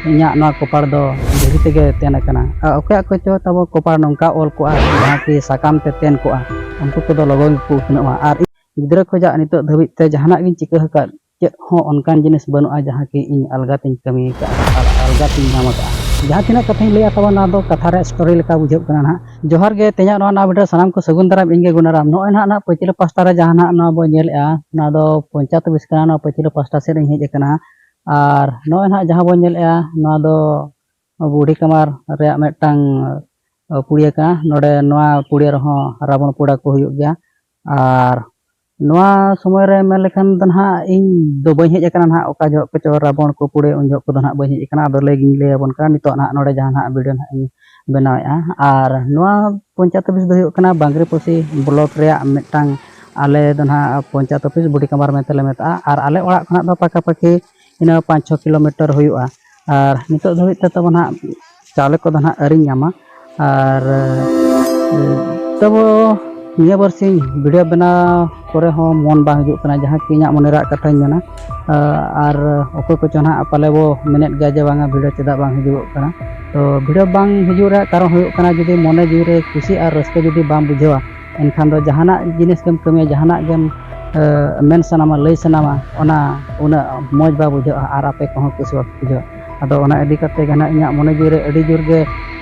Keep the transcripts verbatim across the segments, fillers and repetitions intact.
ᱤᱧᱟᱹᱜ ᱱᱚᱣᱟ ᱠᱚᱯᱟᱲ ᱫᱚ ᱫᱷᱤᱨᱤ ᱛᱮᱜᱮ ᱛᱮᱱ ᱟᱠᱟᱱᱟ᱾ ᱟᱨ ᱚᱠᱚᱭᱟᱜ ᱠᱚᱪᱚ ᱛᱟᱵᱚ ᱠᱚᱯᱟᱲ ᱱᱚᱝᱠᱟ ᱚᱞ ᱠᱚᱜᱼᱟ, ᱡᱟᱦᱟᱸ ᱠᱤ ᱥᱟᱠᱟᱢ ᱛᱮ ᱛᱮᱱ ᱠᱚᱜᱼᱟ, ᱩᱱᱠᱩ ᱠᱚᱫᱚ ᱞᱚᱜᱚᱱ ᱜᱮᱠᱚ ᱩᱛᱱᱟᱹᱜᱼᱟ᱾ ᱟᱨ ᱜᱤᱫᱽᱨᱟᱹ ᱠᱷᱚᱱᱟᱜ ᱱᱤᱛᱚᱜ ᱫᱷᱟᱹᱵᱤᱡ ᱛᱮ ᱡᱟᱦᱟᱱᱟᱜ ᱜᱤᱧ ᱪᱤᱠᱟᱹ ᱟᱠᱟᱫ, ᱪᱮᱫ ᱦᱚᱸ ᱚᱱᱠᱟᱱ ᱡᱤᱱᱤᱥ ᱵᱟᱹᱱᱩᱜᱼᱟ, ᱡᱟᱦᱟᱸ ᱠᱤ ᱤᱧ ᱟᱞᱜᱟ ᱛᱤᱧ ᱠᱟᱹᱢᱤ ᱟᱠᱟᱫᱼᱟ ᱟᱨ ᱟᱞᱜᱟ ᱛᱤᱧ ᱧᱟᱢ ᱟᱠᱟᱫᱼᱟ᱾ ᱡᱟᱦᱟᱸ ᱛᱤᱱᱟᱹᱜ ᱠᱟᱛᱷᱟᱧ ᱞᱟᱹᱭᱟ ᱛᱟᱵᱚᱱ, ᱱᱚᱣᱟ ᱫᱚ ᱠᱟᱛᱷᱟ ᱨᱮᱭᱟᱜ ᱥᱴᱳᱨᱤ ᱞᱮᱠᱟ ᱵᱩᱡᱷᱟᱹᱜ ᱠᱟᱱᱟ ᱱᱟᱦᱟᱜ᱾ ᱡᱚᱦᱟᱨ ᱜᱮ, ᱛᱮᱦᱮᱧᱟᱜ ᱱᱚᱣᱟ ᱱᱟᱣᱟ ᱵᱷᱤᱰᱤᱭᱳ ᱥᱟᱱᱟᱢ ᱠᱚ ᱥᱟᱹᱜᱩᱱ ᱫᱟᱨᱟᱢ, ᱤᱧ ᱜᱮ ᱜᱩᱱᱟᱨᱟᱢ᱾ ᱱᱚᱜᱼᱚᱭ ᱱᱟᱦᱟᱜ, ᱱᱟᱦᱟᱜ ᱯᱟᱹᱪᱷᱞᱟᱹ ᱯᱟᱥᱴᱟ ᱨᱮ ᱡᱟᱦᱟᱸ ᱱᱟᱦᱟᱜ ᱱᱚᱣᱟ ᱵᱚᱱ ᱧᱮᱞᱮᱫᱼᱟ, ᱱᱚᱣᱟ ᱫᱚ ᱯᱚᱧᱪᱟᱭᱮᱛ ᱚᱯᱷᱤᱥ ᱠᱟᱱᱟ, ᱱᱚᱣᱟ ᱯᱟᱹᱪᱷᱞᱟᱹ ᱯᱟᱥᱴᱟ ᱥᱮᱫ ᱨᱤᱧ ᱦᱮᱡ ᱟᱠᱟᱱᱟ᱾ ᱟᱨ ᱱᱚᱜᱼᱚᱭ ᱱᱟᱦᱟᱜ ᱡᱟᱦᱟᱸ ᱵᱚᱱ ᱧᱮᱞᱮᱫᱼᱟ, ᱱᱚᱣᱟ ᱫᱚ ᱵᱩᱰᱷᱤ ᱠᱟᱢᱟᱨ ᱨᱮᱭᱟᱜ ᱢᱤᱫᱴᱟᱝ, ᱟᱹ, ᱯᱩᱲᱤᱭᱟᱹ ᱠᱟᱱᱟ᱾ ᱱᱚᱰᱮ ᱱᱚᱣᱟ ᱯᱩᱲᱤᱭᱟᱹ ᱨᱮᱦᱚᱸ ᱨᱟᱵᱚᱬ ᱯᱚᱲᱟ ᱠᱚ ᱦᱩᱭᱩᱜ ᱜᱮᱭᱟ᱾ ᱟᱨ ᱱᱚᱣᱟ ᱥᱚᱢᱚᱭ ᱨᱮ ᱢᱮᱱ ᱞᱮᱠᱷᱟᱱ ᱫᱚ ᱱᱟᱦᱟᱜ ᱤᱧ ᱫᱚ ᱵᱟᱹᱧ ᱦᱮᱡ ᱟᱠᱟᱱᱟ ᱱᱟᱦᱟᱜ, ᱚᱠᱟ ᱡᱚᱦᱚᱜ ᱠᱚᱪᱚ ᱨᱟᱵᱚᱬ ᱠᱚ ᱯᱩᱲᱤᱭᱟᱹ, ᱩᱱ ᱡᱚᱦᱚᱜ ᱠᱚᱫᱚ ᱱᱟᱦᱟᱜ ᱵᱟᱹᱧ ᱦᱮᱡ ᱟᱠᱟᱱᱟ᱾ ᱟᱫᱚ ᱞᱟᱹᱭ ᱜᱤᱧ ᱞᱟᱹᱭ ᱟᱵᱚᱱ ᱠᱟᱱᱟ ᱱᱤᱛᱚᱜ ᱱᱟᱦᱟᱜ ᱱᱚᱰᱮ ᱡᱟᱦᱟᱸ ᱱᱟᱦᱟᱜ ᱵᱷᱤᱰᱤᱭᱳ ᱱᱟᱦᱟᱜ ᱤᱧ ᱵᱮᱱᱟᱣᱮᱫᱼᱟ᱾ ᱟᱨ ᱱᱚᱣᱟ ᱯᱚᱧᱪᱟᱭᱮᱛ ᱚᱯᱷᱤᱥ ᱫᱚ ᱦᱩᱭᱩᱜ ᱠᱟᱱᱟ ᱵᱟᱝᱨᱤᱯᱚᱥᱤ ᱵᱞᱚᱠ ᱨᱮᱭᱟᱜ ᱢᱤᱫᱴᱟᱝ, ᱟᱞᱮ ᱫᱚ ᱱᱟᱦᱟᱜ ᱯᱚᱧᱪᱟᱭᱮᱛ ᱚᱯᱷᱤᱥ ᱵᱩᱰᱷᱤ ᱠᱟᱢᱟᱨ ᱢᱮᱱᱛᱮ ᱞᱮ ᱢᱮᱛᱟᱜᱼᱟ᱾ ᱟᱨ ᱟᱞᱮ ᱚᱲᱟᱜ ᱠᱷᱚᱱᱟᱜ ᱫᱚ ᱯᱟᱠᱟ ᱯᱟᱠᱤ ᱤᱱᱟᱹ ᱯᱟᱸᱪ ᱪᱷᱚ ᱠᱤᱞᱳᱢᱤᱴᱟᱨ ᱦᱩᱭᱩᱜᱼᱟ᱾ ᱟᱨ ᱱᱤᱛᱚᱜ ᱫᱷᱟᱹᱵᱤᱡ ᱛᱮ ᱛᱟᱵᱚ ᱱᱟᱦᱟᱜ ᱪᱟᱣᱞᱮ ᱠᱚᱫᱚ ᱱᱟᱦᱟᱜ ᱟᱹᱣᱨᱤᱧ ᱧᱟᱢᱟ᱾ ᱟᱨ, ᱮ, ᱛᱟᱵᱚ ᱱᱤᱭᱟᱹ ᱵᱟᱨᱥᱤᱧ ᱵᱷᱤᱰᱤᱭᱳ ᱵᱮᱱᱟᱣ ᱠᱚᱨᱮ ᱦᱚᱸ ᱢᱚᱱ ᱵᱟᱝ ᱦᱤᱡᱩᱜ ᱠᱟᱱᱟ, ᱡᱟᱦᱟᱸ ᱠᱤ ᱤᱧᱟᱹᱜ ᱢᱚᱱᱮ ᱨᱮᱭᱟᱜ ᱠᱟᱛᱷᱟᱧ ᱢᱮᱱᱟ᱾ ᱟ, ᱟᱨ ᱚᱠᱚᱭ ᱠᱚᱪᱚ ᱱᱟᱦᱟᱜ ᱯᱟᱞᱮ ᱵᱚ ᱢᱮᱱᱮᱫ ᱜᱮᱭᱟ ᱡᱮ ᱵᱟᱝᱟ, ᱵᱷᱤᱰᱤᱭᱳ ᱪᱮᱫᱟᱜ ᱵᱟᱝ ᱦᱤᱡᱩᱜᱚᱜ ᱠᱟᱱᱟ? ᱛᱚ ᱵᱷᱤᱰᱤᱭᱳ ᱵᱟᱝ ᱦᱤᱡᱩᱜ ᱨᱮᱭᱟᱜ ᱠᱟᱨᱚᱱ ᱦᱩᱭᱩᱜ ᱠᱟᱱᱟ, ᱡᱩᱫᱤ ᱢᱚᱱᱮ ᱡᱤᱣᱤ ᱨᱮ ᱠᱩᱥᱤ ᱟᱨ ᱨᱟᱹᱥᱠᱟᱹ ᱡᱩᱫᱤ ᱵᱟᱢ ᱵᱩᱡᱷᱟᱹᱣᱟ, ᱮᱱᱠᱷᱟᱱ ᱫᱚ ᱡᱟᱦᱟᱱᱟᱜ ᱡᱤᱱᱤᱥ ᱜᱮᱢ ᱠᱟᱹᱢᱤᱭᱟ, ᱡᱟᱦᱟᱱᱟᱜ ᱜᱮᱢ, ᱮ, ᱢᱮᱱ ᱥᱟᱱᱟᱢᱟ, ᱞᱟᱹᱭ ᱥᱟᱱᱟᱢᱟ, ᱚᱱᱟ ᱩᱱᱟᱹᱜ ᱢᱚᱡᱽ ᱵᱟᱭ ᱵᱩᱡᱷᱟᱹᱜᱼᱟ ᱟᱨ ᱟᱯᱮ ᱠᱚᱦᱚᱸ ᱠᱩᱥᱤ ᱵᱟᱯᱮ ᱵᱩᱡᱷᱟᱹᱣᱟ᱾ ᱟᱫᱚ ᱚᱱᱟ ᱤᱫᱤ ᱠᱟᱛᱮ ᱜᱮ ᱱᱟᱦᱟᱜ ᱤᱧᱟᱹᱜ ᱢᱚᱱᱮ ᱡᱤᱣᱤ ᱨᱮ ᱟᱹᱰᱤ ᱡᱳᱨ ᱜᱮ,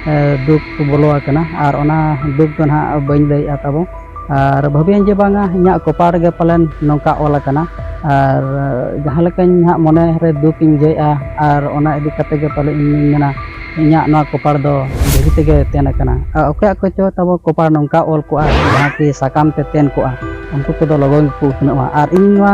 ᱮ, ᱫᱩᱠ ᱵᱚᱞᱚ ᱟᱠᱟᱱᱟ᱾ ᱟᱨ ᱚᱱᱟ ᱫᱩᱠ ᱫᱚ ᱱᱟᱦᱟᱜ ᱵᱟᱹᱧ ᱞᱟᱹᱭᱮᱜᱼᱟ ᱛᱟᱵᱚ᱾ ᱟᱨ ᱵᱷᱟᱹᱵᱤᱭᱟᱹᱧ ᱡᱮ ᱵᱟᱝᱟ, ᱤᱧᱟᱹᱜ ᱠᱚᱯᱟᱲ ᱨᱮᱜᱮ ᱯᱟᱞᱮᱱ ᱱᱚᱝᱠᱟ ᱚᱞ ᱟᱠᱟᱱᱟ᱾ ᱟᱨ, ᱮ, ᱡᱟᱦᱟᱸ ᱞᱮᱠᱟᱧ ᱱᱟᱦᱟᱜ ᱢᱚᱱᱮ ᱨᱮ ᱫᱩᱠ ᱤᱧ ᱵᱩᱡᱷᱟᱹᱣᱮᱜᱼᱟ, ᱟᱨ ᱚᱱᱟ ᱤᱫᱤ ᱠᱟᱛᱮ ᱜᱮ ᱯᱟᱞᱮ ᱤᱧᱤᱧ ᱢᱮᱱᱟ, ᱤᱧᱟᱹᱜ ᱱᱚᱣᱟ ᱠᱚᱯᱟᱲ ᱫᱚ ᱫᱷᱤᱨᱤ ᱛᱮᱜᱮ ᱛᱮᱱ ᱟᱠᱟᱱᱟ᱾ ᱟᱨ ᱚᱠᱚᱭᱟᱜ ᱠᱚᱪᱚ ᱛᱟᱵᱚ ᱠᱚᱯᱟᱲ ᱱᱚᱝᱠᱟ ᱚᱞ ᱠᱚᱜᱼᱟ, ᱡᱟᱦᱟᱸ ᱠᱤ ᱥᱟᱠᱟᱢ ᱛᱮ ᱛᱮᱱ ᱠᱚᱜᱼᱟ, ᱩᱱᱠᱩ ᱠᱚᱫᱚ ᱞᱚᱜᱚᱱ ᱜᱮᱠᱚ ᱩᱛᱱᱟᱹᱜᱼᱟ᱾ ᱟᱨ ᱤᱧ ᱱᱚᱣᱟ,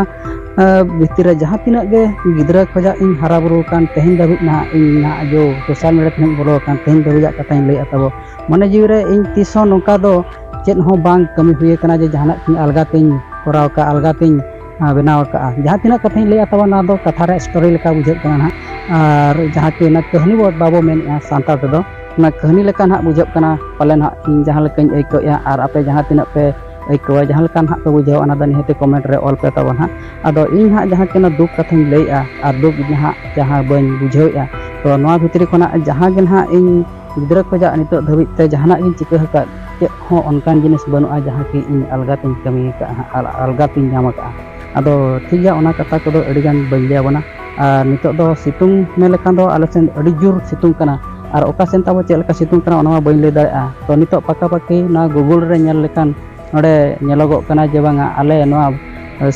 ᱮ, ᱵᱷᱤᱛᱤᱨ ᱨᱮ ᱡᱟᱦᱟᱸ ᱛᱤᱱᱟᱹᱜ ᱜᱮ ᱜᱤᱫᱽᱨᱟᱹ ᱠᱷᱚᱱᱟᱜ ᱤᱧ ᱦᱟᱨᱟ ᱵᱩᱨᱩ ᱟᱠᱟᱱ, ᱛᱮᱦᱮᱧ ᱫᱷᱟᱹᱵᱤᱡ ᱱᱟᱦᱟᱜ ᱤᱧ ᱱᱟᱦᱟᱜ ᱡᱚ ᱥᱳᱥᱟᱞ ᱢᱤᱰᱤᱭᱟ ᱛᱮᱦᱚᱸᱧ ᱵᱚᱞᱚ ᱟᱠᱟᱱ, ᱛᱮᱦᱮᱧ ᱫᱷᱟᱹᱵᱤᱡᱟᱜ ᱠᱟᱛᱷᱟᱧ ᱞᱟᱹᱭᱮᱫᱼᱟ ᱛᱟᱵᱚ᱾ ᱢᱚᱱᱮ ᱡᱤᱣᱤ ᱨᱮ ᱤᱧ ᱛᱤᱥ ᱦᱚᱸ ᱱᱚᱝᱠᱟ ᱫᱚ ᱪᱮᱫ ᱦᱚᱸ ᱵᱟᱝ ᱠᱟᱹᱢᱤ ᱦᱩᱭ ᱟᱠᱟᱱᱟ ᱡᱮ ᱡᱟᱦᱟᱱᱟᱜ ᱤᱧ ᱟᱞᱜᱟ ᱛᱤᱧ ᱠᱚᱨᱟᱣ ᱠᱟᱜᱼᱟ, ᱟᱞᱜᱟ ᱛᱤᱧ, ᱟ, ᱵᱮᱱᱟᱣ ᱠᱟᱜᱼᱟ᱾ ᱡᱟᱦᱟᱸ ᱛᱤᱱᱟᱹᱜ ᱠᱟᱛᱷᱟᱧ ᱞᱟᱹᱭᱟ ᱛᱟᱵᱚ, ᱱᱚᱣᱟ ᱫᱚ ᱠᱟᱛᱷᱟ ᱨᱮᱭᱟᱜ ᱥᱴᱳᱨᱤ ᱞᱮᱠᱟ ᱵᱩᱡᱷᱟᱹᱜ ᱠᱟᱱᱟ ᱱᱟᱦᱟᱜ᱾ ᱟᱨ ᱡᱟᱦᱟᱸ ᱠᱤ ᱚᱱᱟ ᱠᱟᱹᱦᱱᱤ ᱵᱚ-, ᱵᱟᱵᱚ ᱢᱮᱱᱮᱜᱼᱟ ᱥᱟᱱᱛᱟᱲ ᱛᱮᱫᱚ, ᱚᱱᱟ ᱠᱟᱹᱦᱱᱤ ᱞᱮᱠᱟ ᱱᱟᱦᱟᱜ ᱵᱩᱡᱷᱟᱹᱜ ᱠᱟᱱᱟ᱾ ᱯᱟᱞᱮ ᱱᱟᱦᱟᱜ ᱤᱧ ᱡᱟᱦᱟᱸ ᱞᱮᱠᱟᱧ ᱟᱹᱭᱠᱟᱹᱣᱮᱜᱼᱟ ᱟᱨ ᱟᱯᱮ ᱡᱟᱦᱟᱸ ᱛᱤᱱᱟᱹᱜ ᱯᱮ ᱟᱹᱭᱠᱟᱹᱣᱟ, ᱡᱟᱦᱟᱸ ᱞᱮᱠᱟ ᱱᱟᱦᱟᱜ ᱯᱮ ᱵᱩᱡᱷᱟᱹᱣᱟ, ᱚᱱᱟ ᱫᱚ ᱱᱤᱦᱟᱹᱛ ᱠᱚᱢᱮᱱᱴ ᱨᱮ ᱚᱞ ᱯᱮ ᱛᱟᱵᱚᱱ ᱦᱟᱸᱜ᱾ ᱟᱫᱚ ᱤᱧ ᱦᱟᱸᱜ ᱡᱟᱦᱟᱸ ᱠᱤ ᱚᱱᱟ ᱫᱩᱠ ᱠᱟᱛᱷᱟᱧ ᱞᱟᱹᱭᱮᱜᱼᱟ ᱟᱨ ᱫᱩᱠ ᱱᱟᱦᱟᱜ ᱡᱟᱦᱟᱸ ᱵᱟᱹᱧ ᱵᱩᱡᱷᱟᱹᱣᱮᱜᱼᱟ, ᱛᱚ ᱱᱚᱣᱟ ᱵᱷᱤᱛᱨᱤ ᱠᱷᱚᱱᱟᱜ ᱡᱟᱦᱟᱸ ᱜᱮ ᱱᱟᱦᱟᱜ ᱤᱧ ᱜᱤᱫᱽᱨᱟᱹ ᱠᱷᱚᱱᱟᱜ ᱱᱤᱛᱚᱜ ᱫᱷᱟᱹᱵᱤᱡ ᱛᱮ ᱡᱟᱦᱟᱱᱟᱜ ᱜᱤᱧ ᱪᱤᱠᱟᱹ ᱟᱠᱟᱫ, ᱪᱮᱫ ᱦᱚᱸ ᱚᱱᱠᱟᱱ ᱡᱤᱱᱤᱥ ᱵᱟᱹᱱᱩᱜᱼᱟ ᱡᱟᱦᱟᱸ ᱠᱤ ᱤᱧ ᱟᱞᱜᱟ ᱛᱤᱧ ᱠᱟᱹᱢᱤ ᱟᱠᱟᱫᱼᱟ ᱦᱟᱸᱜ, ᱟᱨ ᱟᱞᱜᱟ ᱛᱤᱧ ᱧᱟᱢ ᱟᱠᱟᱫᱼᱟ᱾ ᱟᱫᱚ ᱴᱷᱤᱠ ᱜᱮᱭᱟ, ᱚᱱᱟ ᱠᱟᱛᱷᱟ ᱠᱚᱫᱚ ᱟᱹᱰᱤ ᱜᱟᱱ ᱵᱟᱹᱧ ᱞᱟᱹᱭ ᱟᱵᱚᱱᱟ᱾ ᱟᱨ ᱱᱤᱛᱚᱜ ᱫᱚ ᱥᱤᱛᱩᱝ ᱢᱮᱱ ᱞᱮᱠᱷᱟᱱ ᱫᱚ ᱟᱞᱮ ᱥᱮᱱ ᱟᱹᱰᱤ ᱡᱳᱨ ᱥᱤᱛᱩᱝ ᱠᱟᱱᱟ, ᱟᱨ ᱚᱠᱟ ᱥᱮᱱ ᱛᱟᱵᱚ ᱪᱮᱫ ᱞᱮᱠᱟ ᱥᱤᱛᱩᱝ ᱠᱟᱱᱟ ᱚᱱᱟ ᱢᱟ ᱵᱟᱹᱧ ᱞᱟᱹᱭ ᱫᱟᱲᱮᱭᱟᱜᱼᱟ᱾ ᱛᱚ ᱱᱤᱛᱚᱜ ᱯᱟᱠᱟᱯᱟᱠᱤ ᱱᱚᱣᱟ ᱜᱩᱜᱩᱞ ᱨᱮ ᱧᱮᱞ ᱞᱮᱠᱷᱟᱱ ᱱᱚᱰᱮ ᱧᱮᱞᱚᱜᱚᱜ ᱠᱟᱱᱟ ᱡᱮ ᱵᱟᱝᱟ ᱟᱞᱮ ᱱᱚᱣᱟ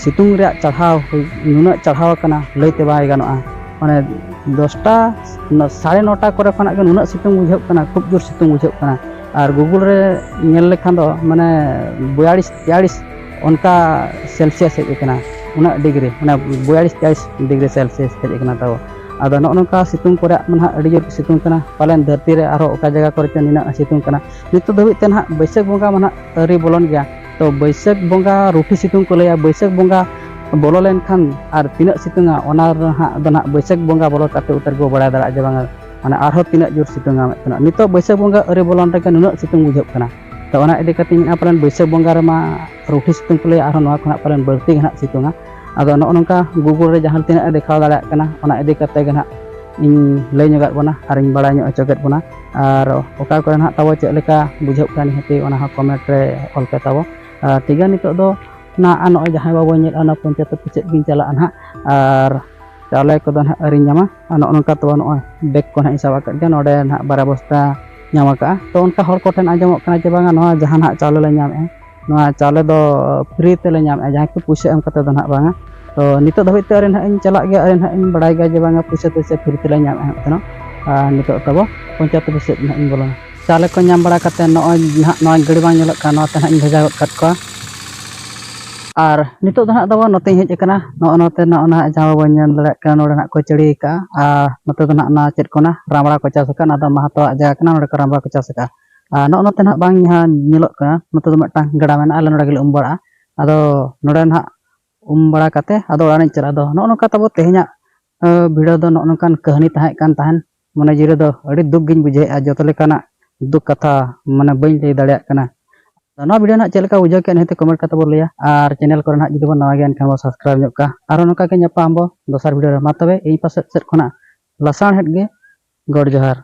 ᱥᱤᱛᱩᱝ ᱨᱮᱭᱟᱜ ᱪᱟᱲᱦᱟᱣ ᱱᱩᱱᱟᱹᱜ ᱪᱟᱲᱦᱟᱣ ᱟᱠᱟᱱᱟ, ᱞᱟᱹᱭᱛᱮ ᱵᱟᱭ ᱜᱟᱱᱚᱜᱼᱟ᱾ ᱢᱟᱱᱮ ᱫᱚᱥᱴᱟ ᱥᱟᱲᱮ ᱱᱚᱴᱟ ᱠᱚᱨᱮ ᱠᱷᱚᱱᱟᱜ ᱜᱮ ᱱᱩᱱᱟᱹᱜ ᱥᱤᱛᱩᱝ ᱵᱩᱡᱷᱟᱹᱜ ᱠᱟᱱᱟ, ᱠᱷᱩᱵ ᱡᱳᱨ ᱥᱤᱛᱩᱝ ᱵᱩᱡᱷᱟᱹᱜ ᱠᱟᱱᱟ᱾ ᱟᱨ ᱜᱩᱜᱩᱞ ᱨᱮ ᱧᱮᱞ ᱞᱮᱠᱷᱟᱱ ᱫᱚ ᱢᱟᱱᱮ ᱵᱚᱭᱟᱲᱤᱥ ᱛᱮᱭᱟᱲᱤᱥ ᱚᱱᱠᱟ ᱥᱮᱞᱥᱤᱭᱟᱥ ᱦᱮᱡ ᱟᱠᱟᱱᱟ, ᱩᱱᱟᱹᱜ ᱰᱤᱜᱽᱨᱤ, ᱢᱟᱱᱮ ᱵᱚᱭᱟᱲᱤᱥ ᱛᱮᱭᱟᱲᱤᱥ ᱰᱤᱜᱽᱨᱤ ᱥᱮᱞᱥᱤᱭᱟᱥ ᱦᱮᱡ ᱟᱠᱟᱱᱟ ᱛᱟᱵᱚ᱾ ᱟᱫᱚ ᱱᱚᱜᱼᱚ ᱱᱚᱝᱠᱟ ᱥᱤᱛᱩᱝ ᱠᱚᱨᱮ ᱢᱟ ᱱᱟᱦᱟᱜ ᱟᱹᱰᱤ ᱡᱳᱨ ᱥᱤᱛᱩᱝ ᱠᱟᱱᱟ, ᱯᱟᱞᱮᱱ ᱫᱷᱟᱹᱨᱛᱤ ᱨᱮ ᱟᱨᱦᱚᱸ ᱚᱠᱟ ᱡᱟᱭᱜᱟ ᱠᱚᱨᱮ ᱪᱚ ᱱᱤᱱᱟᱹᱜ ᱥᱤᱛᱩᱝ ᱠᱟᱱᱟ᱾ ᱱᱤᱛᱚᱜ ᱫᱷᱟᱹᱵᱤᱡ ᱛᱮ ᱱᱟᱦᱟᱜ ᱵᱟᱹᱭᱥᱟᱹᱠᱷ ᱵᱚᱸᱜᱟ ᱢᱟ ᱱᱟᱦᱟᱜ ᱟᱹᱣᱨᱤ ᱵᱚᱞᱚᱱ ᱜᱮᱭᱟ᱾ ᱛᱚ ᱵᱟᱹᱭᱥᱟᱹᱠᱷ ᱵᱚᱸᱜᱟ ᱨᱩᱴᱷᱤ ᱥᱤᱛᱩᱝ ᱠᱚ ᱞᱟᱹᱭᱟ, ᱵᱟᱹᱭᱥᱟᱹᱠᱷ ᱵᱚᱸᱜᱟ ᱵᱚᱞᱚ ᱞᱮᱱᱠᱷᱟᱱ ᱟᱨ ᱛᱤᱱᱟᱹᱜ ᱥᱤᱛᱩᱝᱟ, ᱚᱱᱟ ᱨᱮ ᱱᱟᱦᱟᱜ ᱫᱚ ᱱᱟᱦᱟᱜ ᱵᱟᱹᱭᱥᱟᱹᱠᱷ ᱵᱚᱸᱜᱟ ᱵᱚᱞᱚ ᱠᱟᱛᱮ ᱩᱛᱟᱹᱨ ᱵᱚ ᱵᱟᱲᱟᱭ ᱫᱟᱲᱮᱭᱟᱜᱼᱟ ᱡᱮ ᱵᱟᱝᱟ ᱢᱟᱱᱮ ᱟᱨᱦᱚᱸ ᱛᱤᱱᱟᱹᱜ ᱡᱳᱨ ᱥᱤᱛᱩᱝᱟ ᱢᱮᱱᱛᱮ᱾ ᱱᱤᱛᱚᱜ ᱵᱟᱹᱭᱥᱟᱹᱠᱷ ᱵᱚᱸᱜᱟ ᱟᱹᱣᱨᱤ ᱵᱚᱞᱚᱱ ᱨᱮᱜᱮ ᱱᱩᱱᱟᱹᱜ ᱥᱤᱛᱩᱝ ᱵᱩᱡᱷᱟᱹᱜ ᱠᱟᱱᱟ᱾ ᱛᱚ ᱚᱱᱟ ᱤᱫᱤ ᱠᱟᱛᱮ ᱢᱮᱱᱟᱜᱼᱟ ᱯᱟᱞᱮᱱ ᱵᱟᱹᱭᱥᱟᱹᱠᱷ ᱵᱚᱸᱜᱟ ᱨᱮᱢᱟ ᱨᱩᱴᱷᱤ ᱥᱤᱛᱩᱝ ᱠᱚ ᱞᱟᱹᱭᱟ, ᱟᱨᱦᱚᱸ ᱱᱚᱣᱟ ᱠᱷᱚᱱᱟᱜ ᱯᱟᱞᱮᱱ ᱵᱟᱹᱲᱛᱤ ᱜᱮ ᱱᱟᱦᱟᱜ ᱥᱤᱛᱩᱝᱟ᱾ ᱟᱫᱚ ᱱᱚᱜᱼᱚ ᱱᱚᱝᱠᱟ ᱜᱩᱜᱩᱞ ᱨᱮ ᱡᱟᱦᱟᱸ ᱛᱤᱱᱟᱹᱜ ᱮ ᱫᱮᱠᱷᱟᱣ ᱫᱟᱲᱮᱭᱟᱜ ᱠᱟᱱᱟ, ᱚᱱᱟ ᱤᱫᱤ ᱠᱟᱛᱮ ᱜᱮ ᱱᱟᱦᱟᱜ ᱤᱧ ᱞᱟᱹᱭ ᱧᱚᱜᱟᱫ ᱵᱚᱱᱟ ᱟᱨᱤᱧ ᱵᱟᱲᱟᱭ ᱧᱚᱜ ᱦᱚᱪᱚ ᱠᱮᱫ ᱵᱚᱱᱟ᱾ ᱟᱨ ᱚᱠᱟ ᱠᱚᱨᱮ ᱱᱟᱦᱟᱜ ᱛᱟᱵᱚ ᱪᱮᱫ ᱞᱮᱠᱟ ᱵᱩᱡᱷᱟᱹᱜ ᱠᱟᱱᱟ ᱱᱤᱦᱟᱹᱛᱤ ᱚᱱᱟ ᱦᱚᱸ ᱠᱚᱢᱮᱱᱴ ᱨᱮ ᱚᱞ ᱯᱮ ᱛᱟᱵᱚ᱾ ᱟᱨ ᱴᱷᱤᱠ ᱜᱮᱭᱟ, ᱱᱤᱛᱚᱜ ᱫᱚ ᱱᱟᱦᱟᱜ ᱱᱚᱜᱼᱚᱭ ᱡᱟᱦᱟᱸᱭ ᱵᱟᱵᱚ ᱧᱮᱞᱟ ᱚᱱᱟ ᱯᱚᱧᱪᱟᱭᱮᱛ ᱚᱯᱷᱤᱥ ᱥᱮᱫ ᱜᱤᱧ ᱪᱟᱞᱟᱜᱼᱟ ᱱᱟᱦᱟᱜ᱾ ᱟᱨ ᱪᱟᱣᱞᱮ ᱠᱚᱫᱚ ᱱᱟᱦᱟᱜ ᱟᱹᱣᱨᱤᱧ ᱧᱟᱢᱟ᱾ ᱟᱨ ᱱᱚᱜᱼᱚ ᱱᱚᱝᱠᱟ ᱛᱟᱵᱚ ᱱᱚᱜᱼᱚᱭ ᱵᱮᱜᱽ ᱠᱚ ᱱᱟᱦᱟᱜ ᱤᱧ ᱥᱟᱵ ᱟᱠᱟᱫ ᱜᱮᱭᱟ, ᱱᱚᱰᱮ ᱱᱟᱦᱟᱜ ᱵᱟᱨᱭᱟ ᱵᱚᱥᱛᱟ ᱧᱟᱢ ᱟᱠᱟᱫᱼᱟ᱾ ᱛᱚ ᱚᱱᱠᱟ ᱦᱚᱲ ᱠᱚᱴᱷᱮᱱ ᱟᱸᱡᱚᱢᱚᱜ ᱠᱟᱱᱟ ᱡᱮ ᱵᱟᱝᱟ ᱱᱚᱣᱟ ᱡᱟᱦᱟᱸ ᱱᱟᱦᱟᱜ ᱪᱟᱣᱞᱮ ᱞᱮ ᱧᱟᱢᱮᱫᱼᱟ, ᱱᱚᱣᱟ ᱪᱟᱣᱞᱮ ᱫᱚ ᱯᱷᱨᱤ ᱛᱮᱞᱮ ᱧᱟᱢᱮᱫᱼᱟ, ᱡᱟᱦᱟᱸᱭ ᱠᱚ ᱯᱩᱭᱥᱟᱹ ᱮᱢ ᱠᱟᱛᱮ ᱫᱚ ᱱᱟᱦᱟᱜ ᱵᱟᱝᱟ᱾ ᱛᱚ ᱱᱤᱛᱚᱜ ᱫᱷᱟᱹᱵᱤᱡ ᱛᱮ ᱟᱹᱣᱨᱤ ᱱᱟᱦᱟᱜ ᱤᱧ ᱪᱟᱞᱟᱜ ᱜᱮᱭᱟ, ᱟᱹᱣᱨᱤ ᱱᱟᱦᱟᱜ ᱤᱧ ᱵᱟᱲᱟᱭ ᱜᱮᱭᱟ ᱡᱮ ᱵᱟᱝᱟ ᱯᱩᱭᱥᱟᱹ ᱛᱮ ᱥᱮ ᱯᱷᱨᱤ ᱛᱮᱞᱮ ᱧᱟᱢᱮᱫᱼᱟ ᱢᱮᱱᱛᱮ ᱱᱟᱦᱟᱜ᱾ ᱟᱨ ᱱᱤᱛᱚᱜ ᱛᱟᱵᱚ ᱯᱚᱧᱪᱟᱭᱮᱛ ᱚᱯᱷᱤᱥ ᱥᱮᱫ ᱱᱟᱦᱟᱜ ᱤᱧ ᱵᱚᱞᱚᱱᱟ᱾ ᱪᱟᱣᱞᱮ ᱠᱚ ᱧᱟᱢ ᱵᱟᱲᱟ ᱠᱟᱛᱮ ᱱᱚᱜᱼᱚᱭ ᱱᱟᱦᱟᱜ ᱱᱚᱣᱟ ᱜᱟᱹᱰᱤ ᱵᱟᱝ ᱧᱮᱞᱚᱜ ᱠᱟᱱᱟ, ᱱᱚᱣᱟ ᱛᱮ ᱱᱟᱦᱟᱜ ᱤᱧ ᱵᱷᱮᱡᱟ ᱜᱚᱫ ᱠᱟᱜ ᱠᱚᱣᱟ᱾ ᱟᱨ ᱱᱤᱛᱚᱜ ᱫᱚ ᱱᱟᱦᱟᱜ ᱫᱚ ᱱᱚᱛᱮᱧ ᱦᱮᱡ ᱟᱠᱟᱱᱟ, ᱱᱚᱜᱼᱚ ᱱᱚᱛᱮ ᱱᱚᱜᱼᱚ ᱱᱟᱦᱟᱜ ᱡᱟᱦᱟᱸ ᱵᱚᱱ ᱧᱮᱞ ᱫᱟᱲᱮᱭᱟᱜ ᱠᱟᱱᱟ, ᱱᱚᱰᱮ ᱱᱟᱦᱟᱜ ᱠᱚ ᱪᱟᱹᱲᱤ ᱟᱠᱟᱫᱼᱟ᱾ ᱟᱨ ᱱᱚᱛᱮ ᱫᱚ ᱱᱟᱦᱟᱜ ᱱᱚᱣᱟ ᱪᱮᱫ ᱠᱚ ᱚᱱᱟ ᱨᱟᱢᱲᱟ ᱠᱚ ᱪᱟᱥ ᱟᱠᱟᱫᱼᱟ, ᱱᱚᱣᱟ ᱫᱚ ᱢᱟᱦᱟᱛᱚᱣᱟᱜ ᱡᱟᱭᱜᱟ ᱠᱟᱱᱟ, ᱱᱚᱰᱮ ᱠᱚ ᱨᱟᱢᱲᱟ ᱠᱚ ᱪᱟᱥ ᱟᱠᱟᱫᱼᱟ᱾ ᱟᱨ ᱱᱚᱜᱼᱚ ᱱᱚᱛᱮ ᱱᱟᱦᱟᱜ ᱵᱟᱝ ᱡᱟᱦᱟᱸ ᱧᱮᱞᱚᱜ ᱠᱟᱱᱟ, ᱱᱚᱛᱮ ᱫᱚ ᱢᱤᱫᱴᱟᱝ ᱜᱟᱰᱟ ᱢᱮᱱᱟᱜᱼᱟ, ᱟᱞᱮ ᱱᱚᱰᱮ ᱜᱮᱞᱮ ᱩᱢ ᱵᱟᱲᱟᱜᱼᱟ᱾ ᱟᱫᱚ ᱱᱚᱰᱮ ᱱᱟᱦᱟᱜ ᱩᱢ ᱵᱟᱲᱟ ᱠᱟᱛᱮ ᱟᱫᱚ ᱚᱲᱟᱜ ᱤᱧ ᱪᱟᱞᱟᱜᱼᱟ᱾ ᱟᱫᱚ ᱱᱚᱜᱼᱚ ᱱᱚᱝᱠᱟ ᱛᱟᱵᱚ ᱛᱮᱦᱮᱧᱟᱜ, ᱟᱸ, ᱵᱷᱤᱰᱤᱭᱳ ᱫᱚ ᱱᱚᱜᱼᱚ ᱱᱚᱝᱠᱟᱱ ᱠᱟᱹᱦᱱᱤ ᱛᱟᱦᱮᱸ ᱠᱟᱱ ᱛᱟᱦᱮᱸᱱ᱾ ᱢᱚᱱᱮ ᱡᱤᱣᱤ ᱨᱮᱫᱚ ᱟᱹᱰᱤ ᱫᱩᱠ ᱜᱤᱧ ᱵᱩᱡᱷᱟᱹᱣᱮᱫᱼᱟ, ᱡᱚᱛᱚ ᱞᱮᱠᱟᱱᱟᱜ ᱫᱩᱠ ᱠᱟᱛᱷᱟ ᱢᱟᱱᱮ ᱵᱟᱹᱧ ᱞᱟᱹᱭ ᱫᱟᱲᱮᱭᱟᱜ ᱠᱟᱱᱟ᱾ ᱟᱫᱚ ᱱᱚᱣᱟ ᱵᱷᱤᱰᱤᱭᱳ ᱱᱟᱦᱟᱜ ᱪᱮᱫ ᱞᱮᱠᱟ ᱵᱩᱡᱷᱟᱹᱣ ᱠᱮᱫ, ᱱᱤᱦᱟᱹᱛ ᱠᱚᱢᱮᱱᱴ ᱠᱟᱛᱮ ᱵᱚ ᱞᱟᱹᱭᱟ, ᱟᱨ ᱪᱮᱱᱮᱞ ᱠᱚᱨᱮ ᱱᱟᱦᱟᱜ ᱡᱩᱫᱤ ᱵᱚᱱ ᱱᱟᱣᱟ ᱜᱮᱭᱟ ᱮᱱᱠᱷᱟᱱ ᱵᱚ ᱥᱟᱵᱥᱠᱨᱟᱭᱤᱵᱽ ᱧᱚᱜ ᱠᱟᱜᱼᱟ᱾ ᱟᱨᱦᱚᱸ ᱱᱚᱝᱠᱟ ᱜᱮ ᱧᱟᱯᱟᱢ ᱵᱚ ᱫᱚᱥᱟᱨ ᱵᱷᱤᱰᱤᱭᱳ ᱨᱮ, ᱢᱟ ᱛᱚᱵᱮ ᱤᱧ ᱯᱟᱥᱮᱡ ᱥᱮᱫ ᱠᱷᱚᱱᱟᱜ ᱞᱟᱥᱟᱲᱦᱮᱫ ᱜᱮ ᱜᱚᱰ ᱡᱚᱦᱟᱨ᱾